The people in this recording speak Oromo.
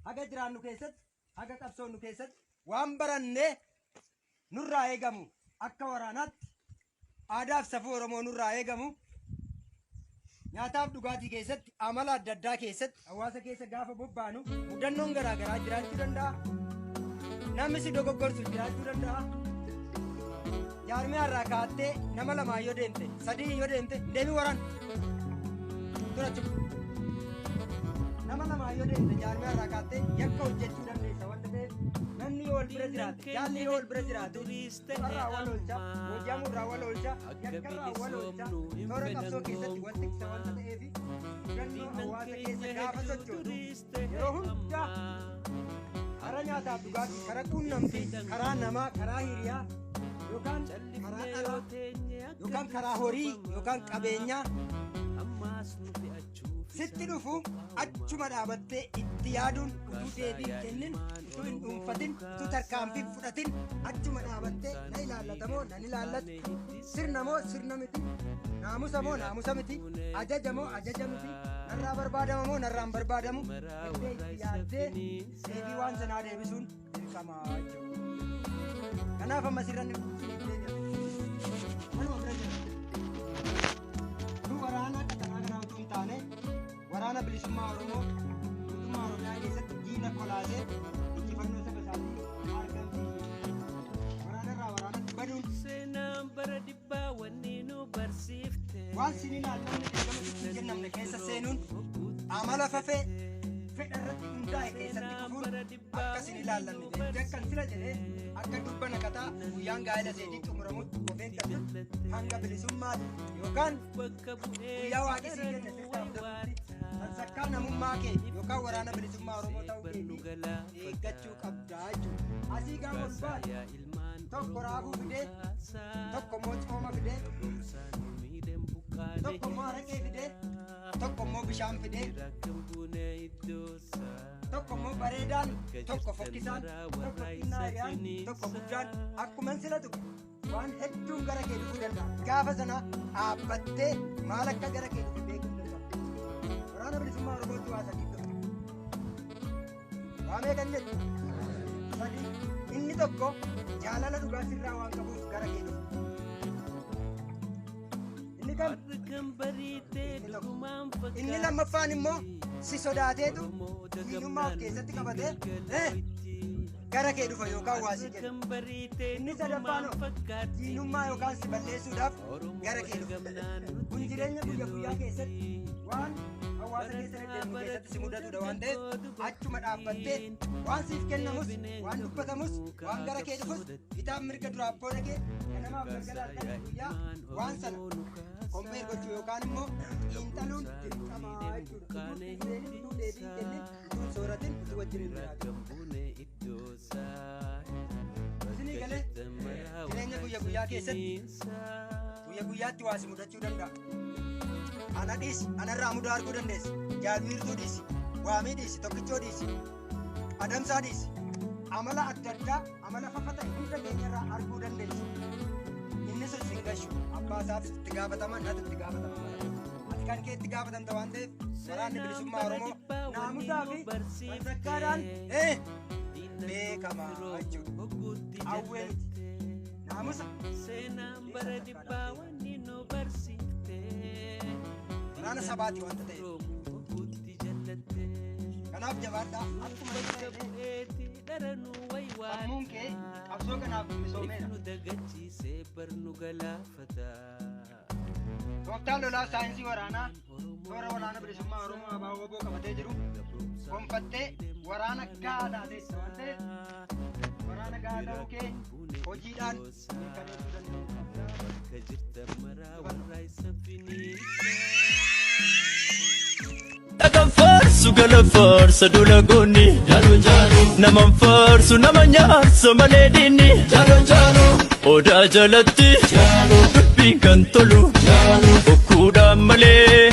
Haga jiraannu keessatti, haga qabsoonnu keessatti waan barannee nurraa eegamu akka waraanaatti aadaaf safuu Oromoo nurraa eegamu nyaataaf dhugaatii keessatti amala adda addaa keessatti hawaasa keessa gaafa bobbaanu mudannoon garaa garaa jiraachuu danda'a. Namni si dogoggorsu jiraachuu danda'a. Jaarmiyaa irraa kaattee nama lamaan yoo deemte sadii yoo deemte hin deemin waraan. Tura chup. Nama lamaan yoo deemte jaarmiyaa irraa kaattee yakka hojjechuu dandeessa wanta ta'eef namni yoo wal bira jiraate jaalli yoo wal bira jiraate irraa wal oolcha booji'amuu irraa wal oolcha yakka irraa wal oolcha toora qabsoo keessatti wal tiksa wanta ta'eef mudannoo hawaasa keessa gaafa sochootu yeroo hundaa karaa nyaataaf dhugaatii karaa quunnamtii karaa namaa karaa hiriyaa yookaan karaa dhalaa yookaan karaa horii yookaan qabeenyaa sitti dhufu achuma dhaabattee itti yaaduun utuu deebii hin kennin utuu hin dhuunfatin utuu tarkaanfii hin fudhatin achuma dhaabattee na ilaallata moo nan ilaallatu sirna moo sirna miti naamusa moo naamusa miti ajaja moo ajaja miti narraa barbaadama moo narraa hin barbaadamu jettee itti yaaddee deebii waan sanaa deebisuun dirqama jechuudha. Kanaaf amma sirra isiniif deebi'a. Manuma bira jira. Nu waraana qaxanaa kanaa utuu hin taane waraana bilisummaa Oromoo guutummaa Oromiyaa keessatti diina kolaasee injifannoo saba isaatii argamsiisu. Waraanarraa waraanatti baduun Seenaan bara dhibbaa wanni nu barsiifte. waan sin ilaallamne ergama sitti hin kennamne keessa seenuun amala fafee fedha irratti hundaa'e keessatti kufuun akka sin ilaallanne jettee akkan sila jedhee akka dubba naqataa guyyaan gaa'ela seetii xumuramutti of eeggattutti hanga bilisummaatti yookaan Bakka bu'ee guyyaa waaqi sii kenne sirkaa fudhatutti sansakkaa namummaa kee yookaan waraana bilisummaa Oromoo ta'uu keetii eeggachuu qabdaa jechuudha. Asii gaafa ol baate yaa ilmaan tokko raafuu fidee tokko immoo cooma fidee goomsaan nu miidhan buqqaane. tokko immoo araqee fidee tokko immoo bishaan fidee Rakkan buune iddoosaa. tokko immoo bareedaan tokko fokkisaan tokko xinnaa hiriyaan tokko guddaan akkuma sila tuqe waan hedduun gara kee dhufuu danda'a. Gaafa sana dhaabbattee maal akka gara kee dhufe beekuu hin danda'u. Waraana bilisummaa Oromootti waa sadii dhufe. Waa meeqa inni jedhu? Sadii. Inni tokko jaalala dhugaa sirraa waan qabuuf gara kee dhufe. Inni kam? Harkan bariitee Inni tokko. dhugumaan Inni lammaffaan immoo si sodaateetu diinummaa of keessatti qabatee gara kee dhufa yookaan waa sii kenna. Harkan bariitee Inni sadaffaan dhugumaan hoo fakkaatti. diinummaa yookaan si balleessuudhaaf gara kee dhufa. Kun jireenya guyya guyyaa keessatti waan hawaasa keessa deddeebi'u keessatti si mudatudha waan ta'eef achuma dhaabbattee waan siif kennamus waan dubbatamus waan gara kee dhufus bitaaf mirga duraaf booda kee ganamaaf galgala halkan guyyaa waan sana compare gochuu yookaan immoo xiinxaluun dirqamaa jechuudha. Utuu itti seenin utuu deebii hin kennin utuu hin sooratin utuu wajjin hin jiraatin. Rakkan buune iddoosaa. Isinii galee jireenya guyya guyyaa keessatti guyya guyyaatti waa si mudachuu danda'a. Ana dhiisi, anarraa mudaa arguu dandeessa. Jaalwiirtuu dhiisi, waamii dhiisi, tokkichoo dhiisi, adamsaa dhiisi. Amala adda addaa, amala fafa ta'e hunda keenyarraa arguu dandeessa. Inni sun sin gashu, abbaa isaaf itti gaafatama, natu itti gaafatama. Ati kan kee itti gaafatamta waan ta'eef waraanni bilisummaa Oromoo naamusaa fi sansakkaadhaan beekama jechuudha. Hawwee miti. Naamusa Seenaan bara dhibbaa wanni nu barsiifte. waraana sabaati wanta ta'eef. Hogguutti jallatte. Kanaaf jabaadhaa akkuma Bakka ta'e bu'eeti dharanuu sammuun kee waywaata. qabsoo kanaaf misoomeera. Nu dagachiisee bar nu galaafata. Tooftaan lolaa saayinsii waraanaa toora waraana bilisummaa Oromoo ABO WBO qabatee jiru gonfattee waraana gahaa taateessa waan ta'eef waraana gahaa ta'uu kee hojiidhaan mirkaneessuu danda'uu qabda. Bakka jirtan maraa warraa isa finiinsa. Dhagaan faarsu gala faarsa dula goonni. Naman faarsu nama nyaarsa malee diinni. Odaa jalatti dubbiin kan tolu. Bokkuudhaan malee.